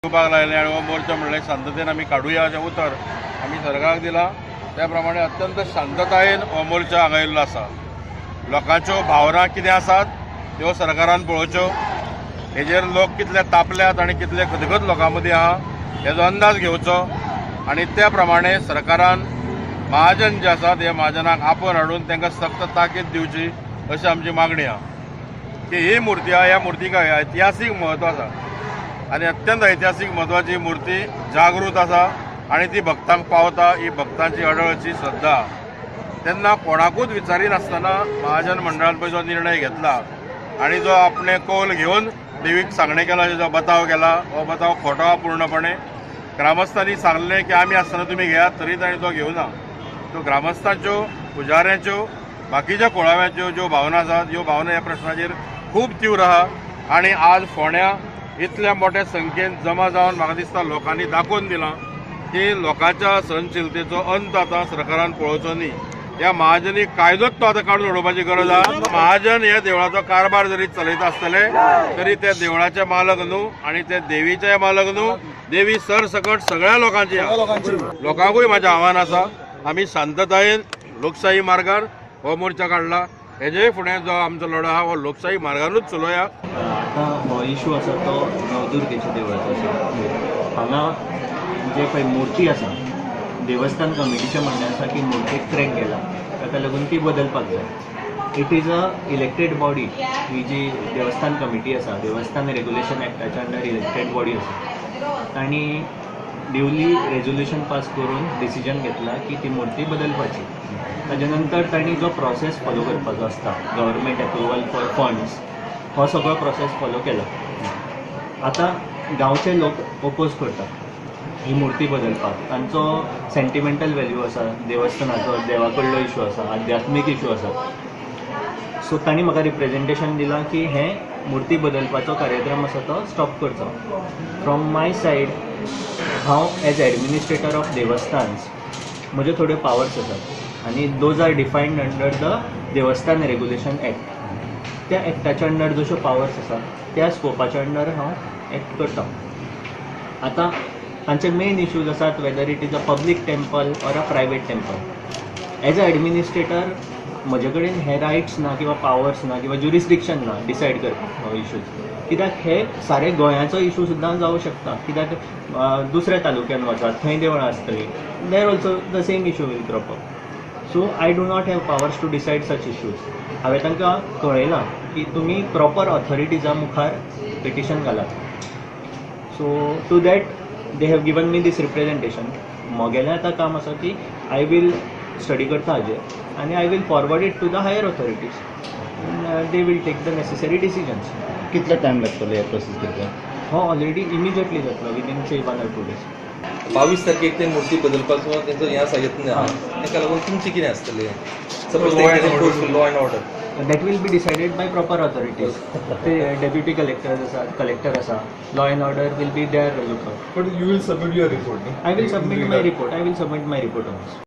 दिवपाक लागले आनी हो मोर्चा म्हणल्यार शांततेन आमी काडुया अशें उतर आमी सरकाराक दिलां. त्या प्रमाणे अत्यंत शांततायेन हो मोर्चा हांगा येयल्लो आसा. लोकांच्यो भावना कितें आसात त्यो सरकारान पळोवच्यो. हेजेर लोक कितले तापल्यात आनी कितले खदखद लोकां मदीं आहा हेजो अंदाज घेवचो आनी त्या प्रमाणे सरकारान महाजन जे आसात हे महाजनाक आपोवन हाडून तांकां सक्त ताकीद दिवची अशी आमची मागणी आहा. की ही मूर्ती आहा, ह्या मुर्तीक ऐतिहासीक म्हत्व आसा आनी अत्यंत ऐतिहासीक म्हत्वाची मूर्ती जागृत आसा आनी ती भक्तांक पावता, ही भक्तांची अडळची श्रद्धा. तेन्ना कोणाकूच विचारिनासतना महाजन मंडळान पळय जो निर्णय घेतला आनी जो आपणे कौल घेवन देवीक सांगणें केला, जो बताव केला, हो बताव खोटो आहा पूर्णपणे. ग्रामस्थांनी सांगलें की आमी आसतना तुमी घेयात, तरी तांणी तो घेवना. तो ग्रामस्थांच्यो, पुजाऱ्यांच्यो, बाकीच्या कुळाव्यांच्यो ज्यो भावना आसात ह्यो भावना ह्या प्रश्नाचेर खूब तीव्र आहा आनी आज फोंड्या इतल्या मोठ्या संख्येन जमा जावन म्हाका दिसता लोकांनी दाखोवन दिलां की लोकांच्या सहनशीलतेचो अंत आतां सरकारान पळोवचो न्ही. ह्या महाजनी कायदोच तो आतां काडून उडोवपाची गरज आहा. महाजन हे देवळाचो कारभार जरी चलयता आसतले तरी ते देवळाचे मालक न्हू आनी ते देवीचे मालक न्हू. देवी सरसकट सगळ्या लोकांची आहा. लोकांकूय म्हाजें आव्हान आसा, आमी शांततायेन लोकशाही मार्गार हो मोर्चा काडला. हेजे फुडें जो आमचो लढो आहा हो लोकशाही मार्गानूच चलोया. आतां हो इशू आसा तो नवदुर्गेच्या देवळाचो आसा. हांगा जे पळय मुर्ती आसा, देवस्थान कमिटीचें म्हणणें आसा की मुर्तीक क्रॅक गेला, ताका लागून ती बदलपाक जाय. It is a elected body. ही जी देवस्थान कमिटी आसा, देवस्थान रेग्युलेशन एक्टाच्या अंडर इलेक्टेड बॉडी आसा. तांणी ड्युली रेजोल्युशन पास करून डिसिजन घेतला की ती मुर्ती बदलपाची. ताजे नंतर तांणी जो प्रोसेस फॉलो करपाचो आसता, गव्हर्मेंट एप्रुवल फॉर फंड्स, हो सगळो प्रोसेस फॉलो केला. आतां गांवचे लोक ओपोज करतात ही मुर्ती बदलपाक. तांचो सेंटिमेंटल वेल्यू आसा, देवस्थानाचो, देवा कडलो इशू आसा, आध्यात्मीक इशू आसा. सो तांणी म्हाका रिप्रेजेंटेशन दिलां की हें मुर्ती बदलपाचो कार्यक्रम आसा तो स्टॉप करचो. फ्रॉम my side हांव एज एडमिनिस्ट्रेटर ऑफ देवस्थान्स म्हज्यो थोड्यो पावर्स आसात आनी those are defined under the Devasthan regulation act. त्या एक्टाच्या अंडर जश्यो पावर्स आसा त्या स्कोपाच्या अंडर हांव एक्ट करता. आतां तांचे मेन इश्यूज आसात whether it is a public temple or a private temple. As a administrator म्हजे कडेन हे रायट्स ना किंवा पावर्स ना किंवा ज्युरिस्डिक्शन ना डिसायड करपाक हो इश्यूज. कित्याक हे सारे गोंयाचो इशू सुद्दां जावं शकता. कित्याक दुसऱ्या तालुक्यान वचात, थंय देवळां आसतलीं, there also the same issue will crop up. So I do not have powers to decide such issues. हांवें तांकां कळयलां की तुमी प्रॉपर ऑथॉरिटीजा मुखार पिटिशन घालात. So to that they have given me this representation. म्हगेलें आतां काम आसा की I will study करता हाजेर आनी I will forward it to the higher authorities. They will take the necessary decisions. कितलो टायम लागतलो ह्या प्रोसेस करपाक? हो ऑलरेडी इमिजिएटली जातलो, within say 1 or 2 days. 22 तारखेक ते मूर्ती बदलपाचो तेंचो हें आसा, यत्न आहा. ताका लागून तुमचें कितें आसतलें? Suppose law and order that will be decided by proper authorities. ते डेप्युटी कलेक्टर्स आसा, कलेक्टर आसा, law and order will be their lookout. But you will submit your report. I will submit my report. I will submit my report on this.